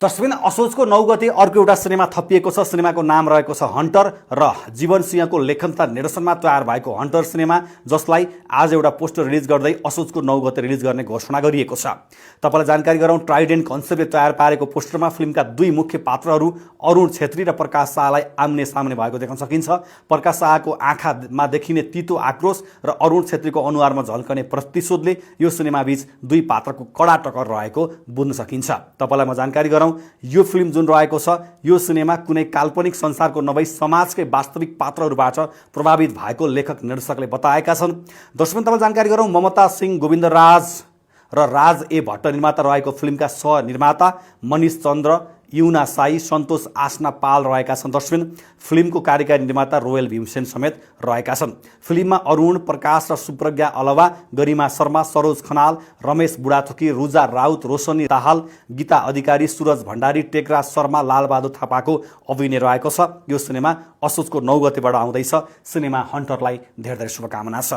दर्शकबिन असोजको 9 गते अर्को एउटा सिनेमा थपिएको छ। सिनेमाको नाम रहेको छ हन्टर र जीवन सिंहको लेखन तथा निर्देशनमा तयार भएको हन्टर सिनेमा, जसलाई आज एउटा पोस्टर रिलिज गर्दै असोजको 9 गते रिलिज गर्ने घोषणा गरिएको छ। तपाईलाई जानकारी गराउँ, ट्राइडेन्ट कन्सेप्टले तयार पारेको पोस्टरमा फिल्मका दुई मुख्य पात्रहरू अरुण छेत्री र प्रकाश शाहलाई आम्ने सामने भएको देख्न सकिन्छ। प्रकाश शाहको आँखामा देखिने तितो आक्रोश र अरुण छेत्रीको अनुहारमा झल्कने प्रतिशोधले यो सिनेमाबीच दुई पात्रको कडा टक्कर रहेको बुझ्न सकिन्छ। तपाईलाई म जानकारी गराउँ, यो फिल्म जुन रहेको छ, यो सिनेमा कुनै काल्पनिक संसारको नभई समाजकै वास्तविक पात्रहरूबाट प्रभावित भएको लेखक निर्देशकले बताएका छन्। दर्शक तपाईलाई जानकारी गरौँ, ममता सिंह गोविन्दराज र राज ए भट्ट निर्माता रहेको फिल्मका सह-निर्माता मनिष चन्द्र, युना साई, सन्तोष आसना पाल रहेका छन्। दर्शक फिल्मको कार्यकारी निर्माता रोयल भीमसेन समेत रहेका छन्। फिल्ममा अरुण, प्रकाश र सुप्रज्ञा अलावा गरिमा शर्मा, सरोज खनाल, रमेश बुढाथोकी, रुजा राउत, रोशनी दाहाल, गीता अधिकारी, सुरज भण्डारी, टेकराज शर्मा, लालबहादुर थापाको अभिनय रहेको छ। यो सिनेमा असोजको 9 गतेबाट आउँदैछ। सिनेमा हन्टरलाई धेरै धेरै शुभकामना छ।